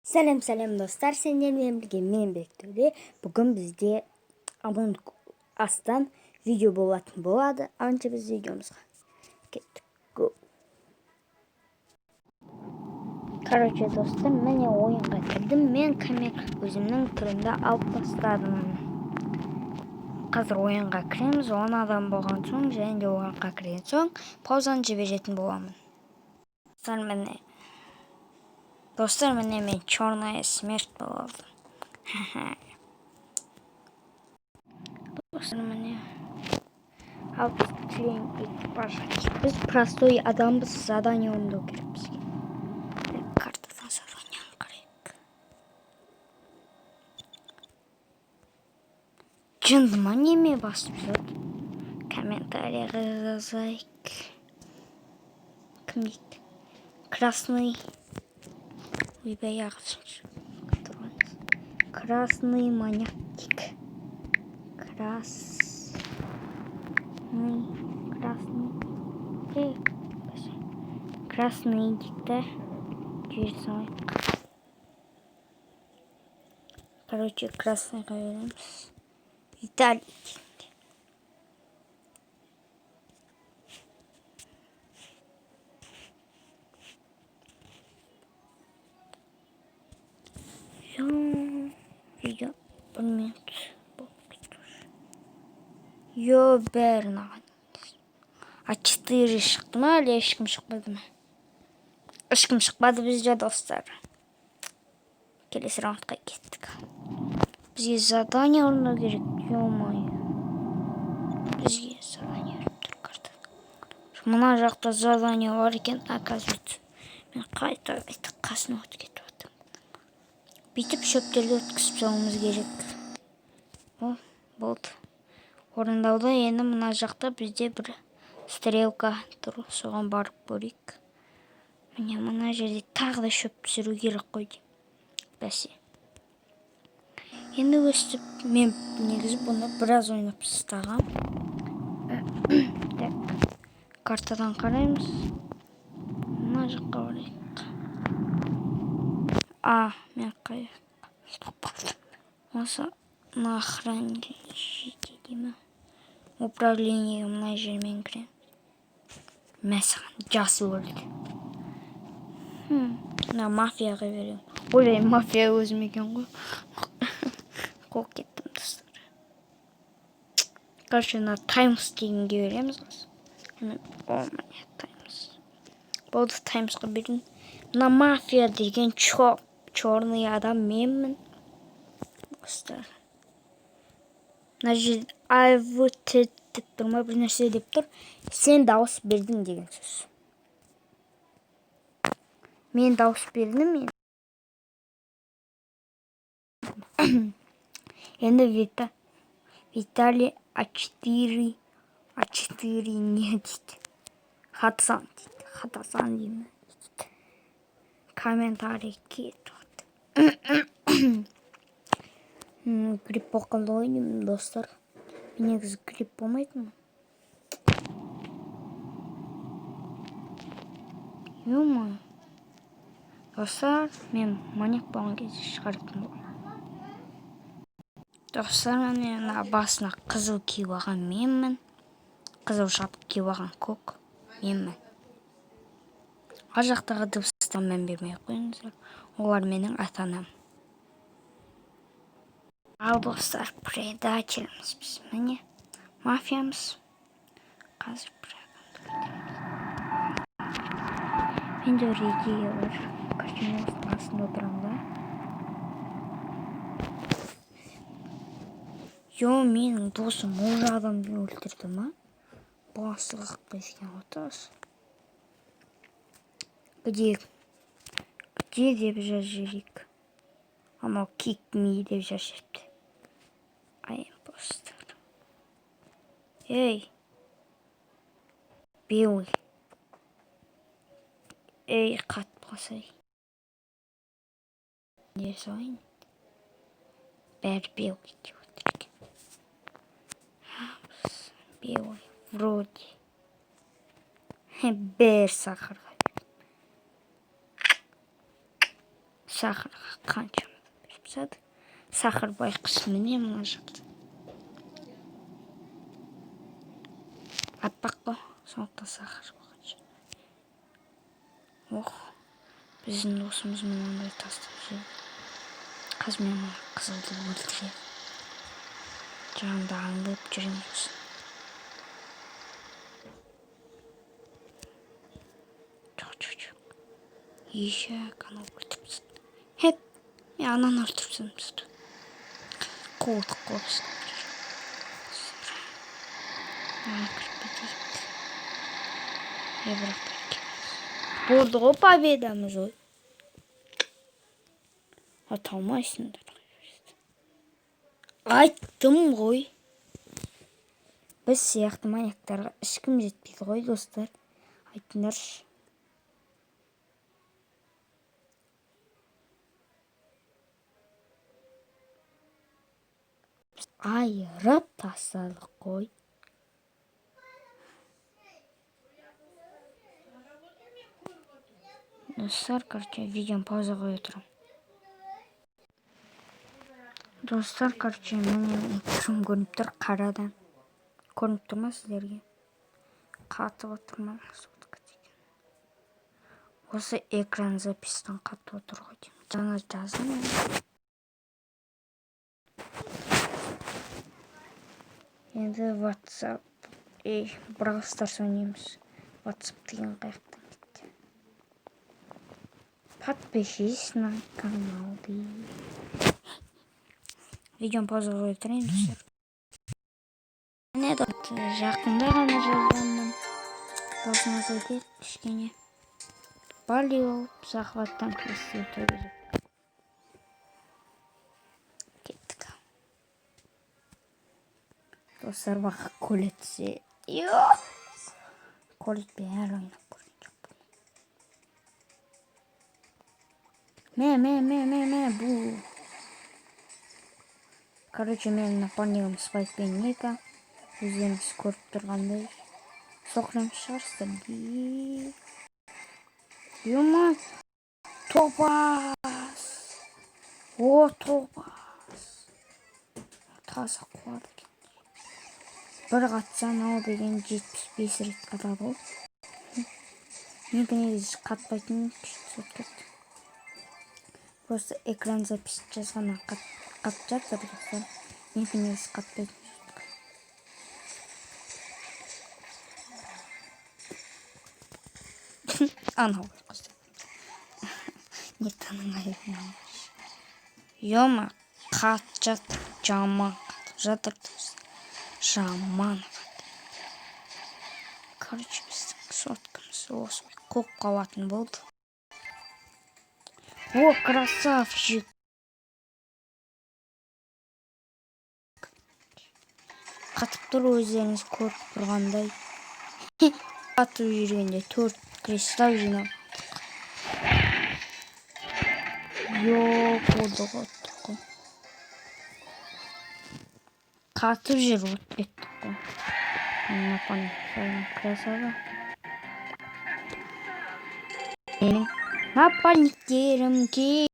Сәлем, сәлем, достар! Сендермен бірге мен, Бектөре. Бүгін бізде Among Us'тан видео болатын болады. Анша біз видеомызға кеттік. Go. Короче, достар, міне, ойынға кірдім. Мен камера өзімнің түрімді алып тастадым. Қазір ойынға кіреміз. 10 адам болған соң және де ойынға кірген соң паузаны жіберетін боламын. Достар, міне. Достар, міне, мен черная смерть болдым. Достар, міне. Ал біз член экипажа. Біз простой адамбыз, задание орындау керек бізге. Так, картадан заданиені қарайық. Жынды ма, неме басып жатыр? Комментарийға жазайық. Кім дейді? Красный. Ойбай, ағылшынша тұрған. Красный маньяк. Красный, красный. Эй, бәсе. Красный дейді да. Жібере салайық. Короче, красныйға береміз. Виталий дейді. Всё, видео бір минут болып кетті уже. Йо, бәрін аған. А4 шықты ма, әлде ешкім шықпады ма? Ешкім шықпады бізде, достар. Келесі раундқа кеттік. Бізге задание орындау керек, ё-моё. Бізге задание беріп тұр картада. Мына жақта задание бар екен, оказывается. Мен қайта қайта қасына өтіп кетіп жатырмын. Бүйтіп шөптерді өткізіп салуымыз керек. О, болды. Орындалды. Енді мына жақта бізде бір стрелка тұр. Соған барып көрейік. Міне, мына жерде тағы да шөп түсіру керек қой деймін. Бәсе. Енді өстіп мен негізі бұны біраз ойнап тастағам. Так, картадан қараймыз. Мына жаққа барайық. А, мен қай осы мына хранилище дей ма? Управление, мына жермен кіреміз. Мә саған, жасыл өлді. Мына мафияға беремін. Ойбай, мафия өзім екен ғой. Қорқып кеттім, достар. Короче, мына Таймс дегенге береміз қазір. О, міне, Таймс. Болды, Таймсқа бердім. Мына мафия деген черный адам менмін. Достар. Мына жерде I voted деп тұр ма, бір нәрсе деп тұр. Сен дауыс бердің деген сөз. Мен дауыс бердім мен. Енді Виталий А4, А4 не дейді? Хатсан дейді. Хатасан деймін. Комментарий кетіп. Грипп болып қалды ғой деймін, достар. Мен негізі грипп болмайтынмын. Ё-моё. Достар, мен маньяк болған кезде шығаратын боламын. Достар, міне, мына басына қызыл киіп алған менмін. Қызыл шапка киіп алған көк менмін. Ар жақтағы дыбыстарға мән бермей ақ қойыңыздар. Олар менің ата анам. Ал, достар, предательміз біз. Міне, мафиямыз. Қазір бір адамды өлтіреміз. Менде бір идея бар. Короче, мен осының астында отырамын да. Йо, менің досым уже адамды өлтірді ма? Басы қақпай екен ғой тас. Где? Где деп жазып жіберейік. Анау kick me деп жазып жіберіпті. I imposter. Ей. Белый. Ей, қатып қалсай. Не салайын? Бәрі белый деп отыр екен. Белый. Вроде. Бәрі сахарға. Сахарға қанша беріп тастады. Сахар байқұс, міне, мына жақта. Аппақ қой, сондықтан сахар болған. Ох, біздің досымыз мынандай тастап жіберді. Қазір мен мына қызылды өлтіремін. Жанында аңдып жүремін сосын. Жоқ, жоқ, жоқ. Ешек, анау өлтіріп тастады. Хет, мен ананы өлтіріп тастадым. Қуылдық қой біз. Кіріп кетейік. Е, бірақ болды ғой, победамыз ғой. Ата алмайсыңдар. Айттым ғой. Біз сияқты маньяктарға ешкім жетпейді ғой, достар. Айтыңдаршы. Айырып тастадық қой. Достар, короче, видеоны пауза қоя тұрамын. Достар, короче, міне, түрім көрініп тұр қарадан. Көрініп тұр ма сіздерге? Қатып отыр ма сотка деген? Осы экран записьтен қатып отыр ғой деймін. Жаңа жаздым мен. Енді WhatsApp, ей, Brawl Stars ойнаймыз. WhatsApp деген қаяқтан кетті? Подпишись на канал дейді. Видеоны пауза қоя тұрайын, достар. Міне, жақында ғана жазғанмын. Басыңызға айтайық, кішкене. Бали болып захваттан кірісті өту керек. Кеттік. Достар, бақ Колетсе. Йо! Колетпен әлі ойнап көрген жоқпын. Мә, мә, мә, мә, мә, бұл. Короче, менің напарнигім Спайк пен Ника. Өздеріңіз көріп тұрғандай. Соқырым шығарсыздар. Ема, топас. О, топас. Таза қуады екен. Бір қатса, анау деген 75 рет қатады ғой. Менікі негізі қатпайтын күшті сотка. Просто экран запись жазғаннан қатып жатыр, достар. Менікі негізі қатпайтын сотка. Анау қызды. Нитаның аяғына. Ема, қатып жатыр, жаман қатып жатыр, достар. Жаман қатып. Короче, біздің соткамыз осылай қуып қалатын болды. О, красавчик! Қатып тұр, өздеріңіз көріп тұрғандай. Қатып жүргенде төрт кристалл жинап. Йо, болды ғой, ұттық қой. Қатып жүр, ұтып кеттік қой. Напарник красава. Менің напарниктерім керек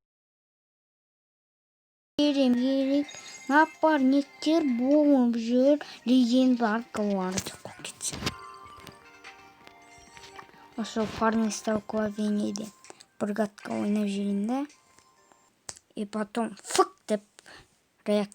напарниктер болып жүр, легендаркалар деп қойып кетсем. Осы парный столкновениеде бір катка ойнап жүрейін да. И потом фук деп реакция.